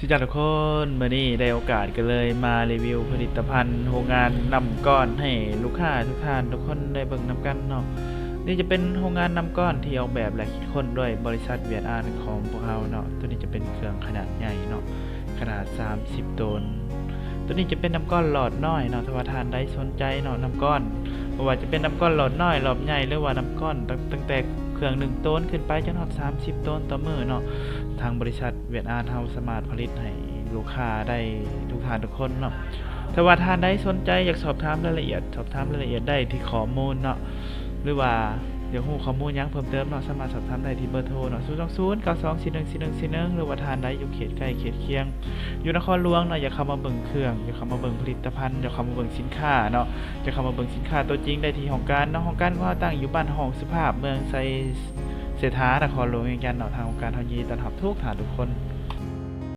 ສະຫວັດດີທຸກຄົນ, ມື້ນີ້ໄດ້ໂອກາດກໍເລີຍມາຣີວິວຜະລິດຕະພັນໂຮງງານນ້ຳກ້ອນໃຫ້ລູກຄ້າທຸກທ່ານທຸກຄົນໄດ້ເບິ່ງນຳກັນເນາະ. ນີ້ຈະເປັນໂຮງງານນ້ຳກ້ອນທີ່ອອກແບບ ແລະ ຄິດຄົ້ນດ້ວຍບໍລິສັດຫວຽດອານຂອງພວກເຮົາເນາະ. ໂຕນີ້ຈະເປັນເຄື່ອງຂະໜາດໃຫຍ່ເນາະ, ຂະໜາດສາມສິບໂຕນ. ໂຕນີ້ຈະເປັນນ້ຳກ້ອນຫຼອດນ້ອຍເນາະ. ຖ້າວ່າທ່ານໃດສົນໃຈເນາະ, ນ້ຳກ້ອນ ບໍ່ວ່າຈະເປັນນ້ຳກ້ອນຫຼອດນ້ອຍ, ຫຼອດໃຫຍ່ ຫຼືວ່ານ້ຳກ້ອນຕັ້ງ ຕັ້ງແຕ່ເຄື່ອງໜຶ່ງໂຕນຂຶ້ນໄປ ຈົນຮອດສາມສິບໂຕນຕໍ່ມື້ເນາະ, ທາງບໍລິສັດຫວຽດອານເຮົາສາມາດຜະລິດໃຫ້ລູກຄ້າໄດ້ທຸກທ່ານທຸກຄົນເນາະ. ຖ້າວ່າທ່ານໃດສົນໃຈຢາກສອບຖາມລາຍລະອຽດ, ສອບຖາມລາຍລະອຽດໄດ້ທີ່ຂໍ້ມູນເນາະ, ຫຼືວ່າຢາກຮູ້ຂໍ້ມູນຫຍັງເພີ່ມເຕີມເນາະ, ສາມາດສອບຖາມໄດ້ທີ່ເບີໂທເນາະ ສູນສອງສູນ ເກົ້າສອງສີ່ໜຶ່ງສີ່ໜຶ່ງສີ່ໜຶ່ງ ຫຼືວ່າທ່ານໃດຢູ່ເຂດໃກ້ເຂດຄຽງ ຢູ່ນະຄອນຫຼວງເນາະ, ຢາກເຂົ້າມາເບິ່ງເຄື່ອງ, ຢາກເຂົ້າມາເບິ່ງຜະລິດຕະພັນ, ຢາກເຂົ້າມາເບິ່ງສິນຄ້າເນາະ, ຢາກເຂົ້າມາເບິ່ງສິນຄ້າຕົວຈິງໄດ້ທີ່ຫ້ອງການເນາະ. ຫ້ອງການຂອງເຮົາຕັ້ງຢູ່ບ້ານຫ້ອງສຸພາບ, ເມືອງໄຊເສດຖາ, ນະຄອນຫຼວງວຽງຈັນເນາະ. ທາງຫ້ອງການເຮົາຍິນດີຕ້ອນຮັບທຸກທ່ານທຸກຄົນ.